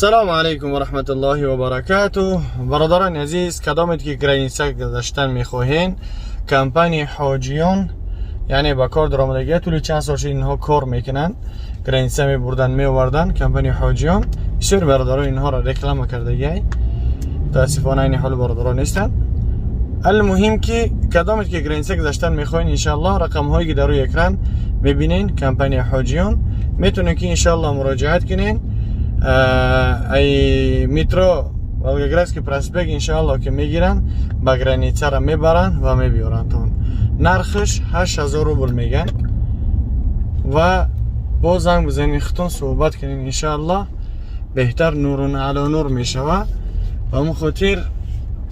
Салому алайкум ва раҳматуллоҳи ва баракатуҳ. Бародарони азиз, кадомед ки граница гузаштан мехоҳен, компанияи Ҳоҷиён, яъне ба кор даромадагия, тӯли чанд сол шуд инҳо кор мекунанд, граница мебурдан, меовардан. Компанияи Ҳоҷиён, бисёри бародарон инҳоро реклама кардагиай, мутаассифона, айни ҳол бародарон нестанд. Алмуҳим ки кадомед ки граница гузаштан мехоҳен, иншааллоҳ, рақамҳое ки дар рӯи экран мебинен, компанияи Ҳоҷиён, метавонед ки иншааллоҳ муроҷиат кунен. Ай метро Волгоградский проспект, иншааллоҳ, ки мегиранд, ба границара мебаранд ва мебиёрандтон. Нархаш 8000 рубл меган ва боз занг бизанед, худтон суҳбат кунед, иншааллоҳ, беҳтар نور على نور мешава. Ба ҳамон хотир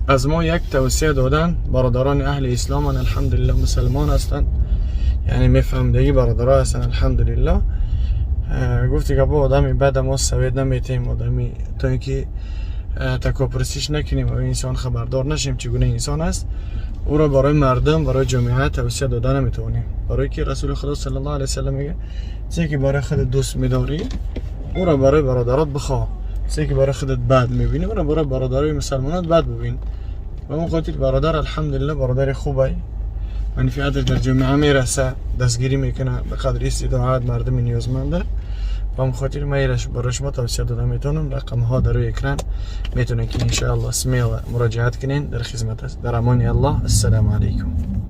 аз мо як тавсия додан, бародарони аҳли исломан, алҳамдулилло, мусалмон ҳастанд, яъне мефаҳмидагӣ бародаро ҳастанд, алҳамдулилло. Гуфти гапо, одами бада мо совет наметаҳем, одами то ин ки такопурсиш накунем ва инсон хабардор нашем, чӣ гуна инсон аст, ӯро барои мардум, барои ҷомеа тавсия дода наметавонем. Барое ки Расули Худо саллаллоҳу алайҳи васаллам мега: чизе ки барои худат дӯст медорӣ, ӯро барои бародарот бихоҳ, чизе ки барои худат бад мебинӣ, ӯро барои бародарои мусалмонот бад бибин. Ба он хотир бародар, алҳамдулилло, бародари хубай, манфиаташ дар ҷомеа мераса, дастгирӣ мекунад ба қадри иститоат мардуми ниёзманда. Ба ҳамон хотир ман барои шумо тавсия дода метавонам. Рақамҳо дар рӯи экран, метавонед ки иншоалло смело муроҷиат кунед, дар хизмат аст. Дар амони Аллоҳ, ассалому алайкум.